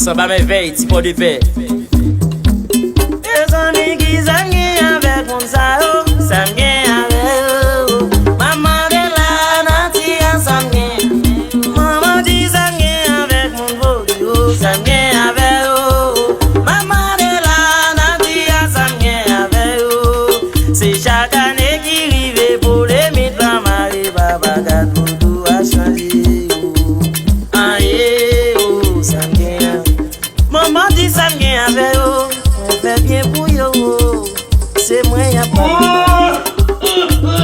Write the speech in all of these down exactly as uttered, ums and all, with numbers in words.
Sanba mèvèy, ti pò de pè. Mezanmi, kisa m gen avèk moun sa yo? Sa m gen avè yo? M ap mande la, nati a, sa m gen? Manman di sa m gen avèk moun voye yo? Sa m gen avè yo? M ap mande la, nati a, sa m gen avè yo? Se chak ane ki rive, polemik la mare, papa gad vodou a chanje yo. Aye, oh, sa m gen an? Manman di sa m gen avè yo, mwen fè byen pou yo, oh. Se mwen y ap pale.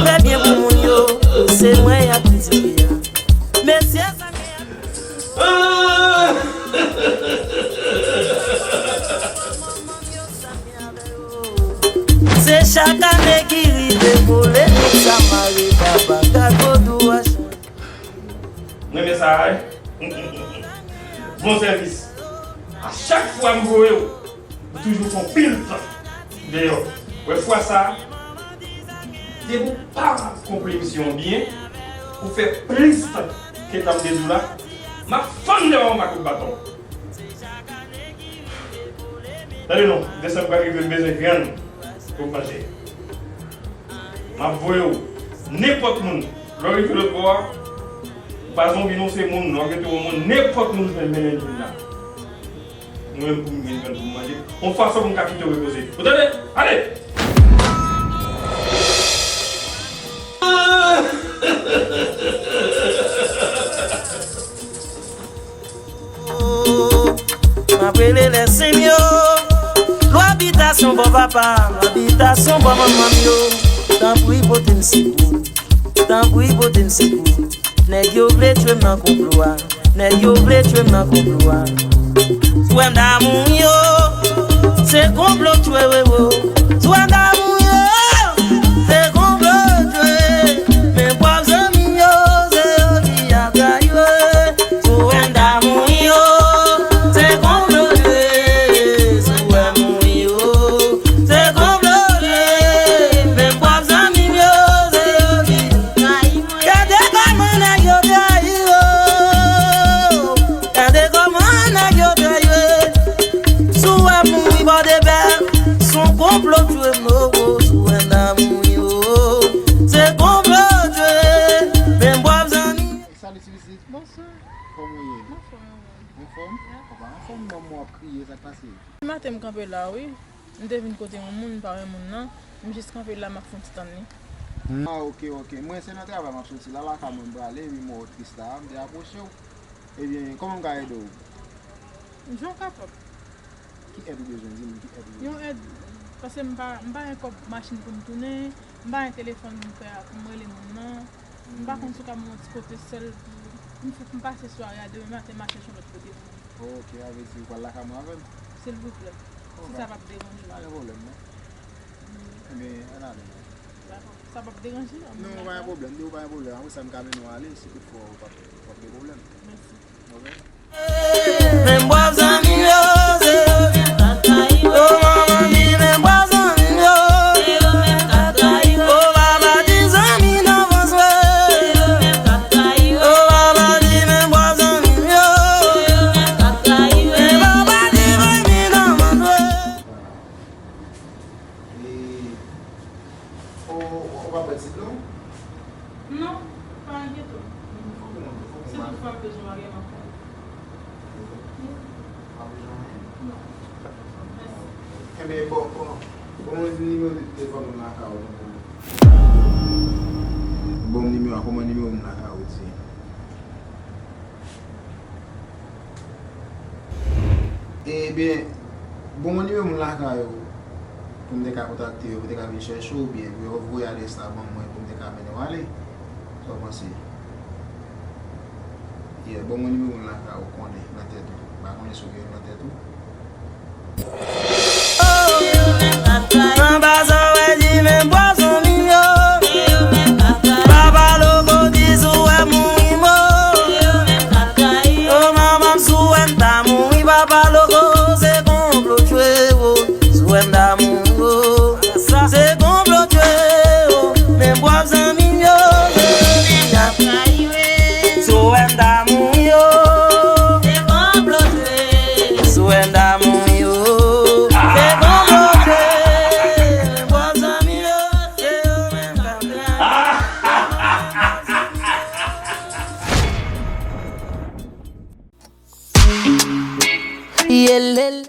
Fè byen pou moun yo, se mwen y ap kritike a. Mesye, sa m gen avè yo. Se chak ane ki rive, polemik sa mare, papa gad vodou a chanje. M renmen sa a, wi. Bon sèvis. A chak fwa m voye w, ou toujou fè yon pil tan deyò. Wè fwa sa a, depi w pa konprann misyon an byen, ou fè plis tan ke tan m te di w la, m ap fann deyò w ak kout baton. Tande non, desanm pral rive, m bezwen vyann pou m manje. M ap voye w nenpòt moun. Lè w rive lòt bò a, ou pa zonbi non, se moun. Lè w rete yon moun, nenpòt moun jwenn mennen vin la. Mwen menm pou m vin jwenn pou m manje. Yon fason pou m ka kite w repoze. Ou tande? Ale! M ap rele lè sen m yo. Lwa bitasyon bò papa m, lwa bitasyon bò manman m yo. Tanpri pote m sekou. Tanpri pote m sekou. Nèg yo vle tchwe m nan konplo a. Nèg yo vle tchwe m nan konplo a. Sou wè m damou yo. Se konplo tchwe wi wo. Sou wè m damou yo. Se konplo tchwe. Men pwòp zanmi m yo, se yo ki ap trayi wi. Sou wè m damou yo, se konplo tchwe. Sou wè m mouri yo, se konplo tchwe. Men pwòp zanmi m yo, se yo ki trayi mwen. Gade kòman nèg yo trayi yo. Gade kòman nèg yo trayi yo. Sou wè m mouri bò de pè. Sou konplo tchwe m, oh, oh, sou wè m damou yo. Se konplo tchwe. Men pwòp zanmi. Salut, ti pitit. Bonswa. Kòman w ye? M anfòm, e ou menm? Anfòm? Ou pa anfòm non, w ap kriye, sa k pase? Maten m kanpe la, wi. M te vin kote yon moun, m pa wè moun nan. M jis kanpe la, m ap fè yon ti tann li. Hmm. Ah, ok, ok. Mwen, se nan travay m ap soti la, lakay mwen m prale, epi m wè w tris la, m te apwoche w. Ebyen, kòman m ka ede w? Jan w kapab. Ki èd ou bezwen, di m, ki èd ou bezwen? Yon èd, paske m pa, m pa gen kòb machin pou m tounen, m pa gen telefòn pou m fè, pou m rele moun nan. M pa konn si w ka ban m yon ti kote sèl pou m fè, m pase sware a, demen maten m a chèche yon lòt kote pou mwen. Ok, sa vle di ou pral lakay mwen avè m? Silvouplè. Si sa p ap deranje w. Pa gen pwoblèm, non. Ebyen, ann ale, non. Dakò. Sa p ap deranje w? Non, pa gen pwoblèm. Di w pa gen pwoblèm. Apre sa, m ka mennen w ale, si toutfwa w p ap, w p ap gen pwoblèm. Mèsi. Ok. Men bwè zanmi yo, se yo ki ta trayi mwen. O manman di men bwè zanmi yo, se yo menm ka trayi mwen. O papa di zanmi nan fans mwen, se yo menm ka trayi mwen. O papa di men bwè zanmi yo, se yo menm ka trayi mwen. Men papa di zanmi nan fans mwen. E, ou, ou pa pè ti dlo? Non, pa enkyete w. Fòk ou mande, fòk ou mande. Si toutfwa m bezwen w, pa gen manke. Pa bezwen anyen? Non. Mèsi. Enben, bon, bon, bon, mwen nimewo de telefòn mwen lakay ou, tonton. Bon, nimewo a, kòman nimewo m lakay ou, di? Ebyen, bon, mwen nimewo moun lakay ou pou m te ka kontakte yo, pou te ka vin chèche w, oubyen pou yo voye adrès la ban mwen pou m te ka mennen w ale. Sa w panse? Yeah, bon, mwen nimewo moun lakay ou, konnen nan tèt ou. M pa konnen si w gen l nan tèt ou. Anba sa w wè di men bwè zanmi m yo. Papa Loko di si w wè m mouri m o. O manman m, si w wè m ta mouri, Papa Loko, se konplo tchwe wo. Si w wè m ta mouri wo, se konplo tchwe wo. Men bwè zanmi m yo, se yo ki ap trayi mwen. Si w wè m ta mouri yo, se konplo tchwe. Yelele.